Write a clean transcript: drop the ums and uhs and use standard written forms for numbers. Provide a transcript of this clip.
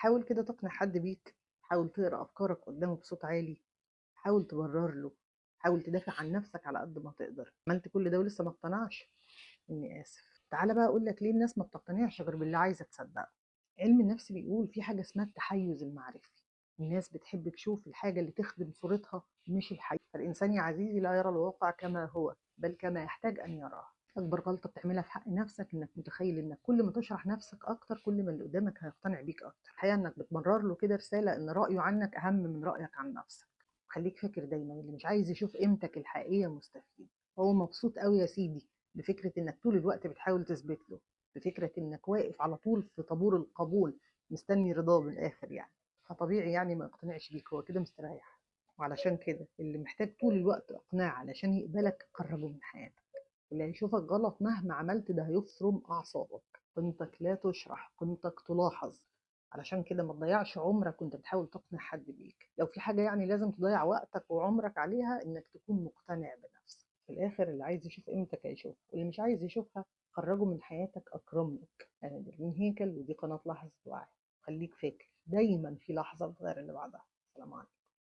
حاول كده تقنع حد بيك، حاول تقرأ أفكارك قدامه بصوت عالي، حاول تبرر له، حاول تدافع عن نفسك على قد ما تقدر. عملت كل ده ولسه ما اقتنعش؟ إني آسف. تعالى بقى أقول لك ليه الناس ما بتقتنعش غير باللي عايزة تصدقه. علم النفس بيقول في حاجة اسمها التحيز المعرفي. الناس بتحب تشوف الحاجة اللي تخدم صورتها مش الحقيقة. فالإنسان يا عزيزي لا يرى الواقع كما هو، بل كما يحتاج أن يراه. أكبر غلطة بتعملها في حق نفسك إنك متخيل إنك كل ما تشرح نفسك أكتر كل ما اللي قدامك هيقتنع بيك أكتر. الحقيقة إنك بتمرر له كده رسالة إن رأيه عنك أهم من رأيك عن نفسك. خليك فاكر دايما اللي مش عايز يشوف قيمتك الحقيقية مستفيد. هو مبسوط قوي يا سيدي بفكرة إنك طول الوقت بتحاول تثبت له، بفكرة إنك واقف على طول في طابور القبول مستني رضاه من الآخر يعني. فطبيعي يعني ما يقتنعش بيك، هو كده مستريح. وعلشان كده اللي محتاج طول الوقت إقناع علشان يقبلك قربه من حياتك. اللي هيشوفك غلط مهما عملت ده هيفرم أعصابك. قيمتك لا تشرح، قيمتك تلاحظ. علشان كده ما تضيعش عمرك وانت بتحاول تقنع حد بيك. لو في حاجة يعني لازم تضيع وقتك وعمرك عليها إنك تكون مقتنع بنفسك. في الآخر اللي عايز يشوف قيمتك هيشوفها، واللي مش عايز يشوفها خرجه من حياتك أكرم لك. أنا نرمين هيكل ودي قناة لحظة وعي. خليك فاكر دايما في لحظة بتغير اللي بعدها. سلام عليكم.